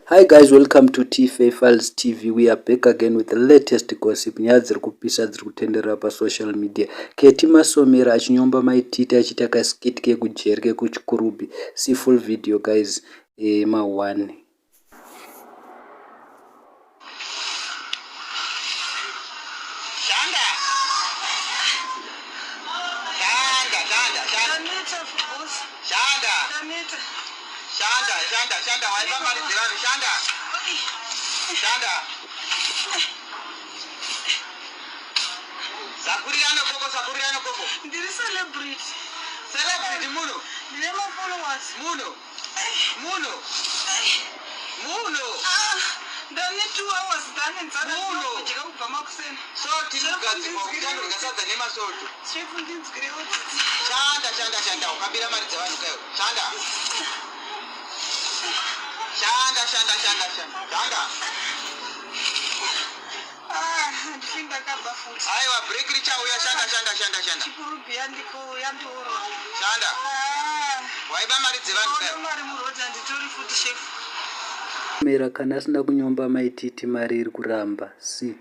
Hi guys, welcome to TFA Files TV. We are back again with the latest gossip. Nyaya dziri kupisa dziri kutenderera pasocial media. Keti Masomera achinyomba Mai Titi achiita kaskit kekujeri kekuChikurubi. See full video guys. E, ma one. Shanda. Shanda, shanda, shanda. Taneta boss. Shanda. Taneta. Shanda, shanda, shanda. Waiba mari dzevanhu. Shanda. Shanda. Sakurirano koko, sakurirano koko. Ndiri celebrity. Celebrity muno. Ndine ma followers. Muno. Muno. Muno. Ah, ndane 2 hours ndane nzara Muno. kudya kubva makuseni. So tiri kugadzirwa kuti anodya sadza nemasoto. Chef ndinzwirewo tsitsi. Shanda, shanda, shanda. Ukabira mari dzevanhu kayo. Shanda. Shanda, shanda, shanda, shanda. Shanda. Ah, handifi ndakaba futi. Aiwa, break richauya. Shanda, shanda, shanda, shanda. Chikurubi yandiko yandiorora. Shanda. Ah, Waiba mari dzevanhu ona kayo. mari muroad handitori futi chef. Mera kana asina kunyomba Mai Titi mari iri kuramba. See.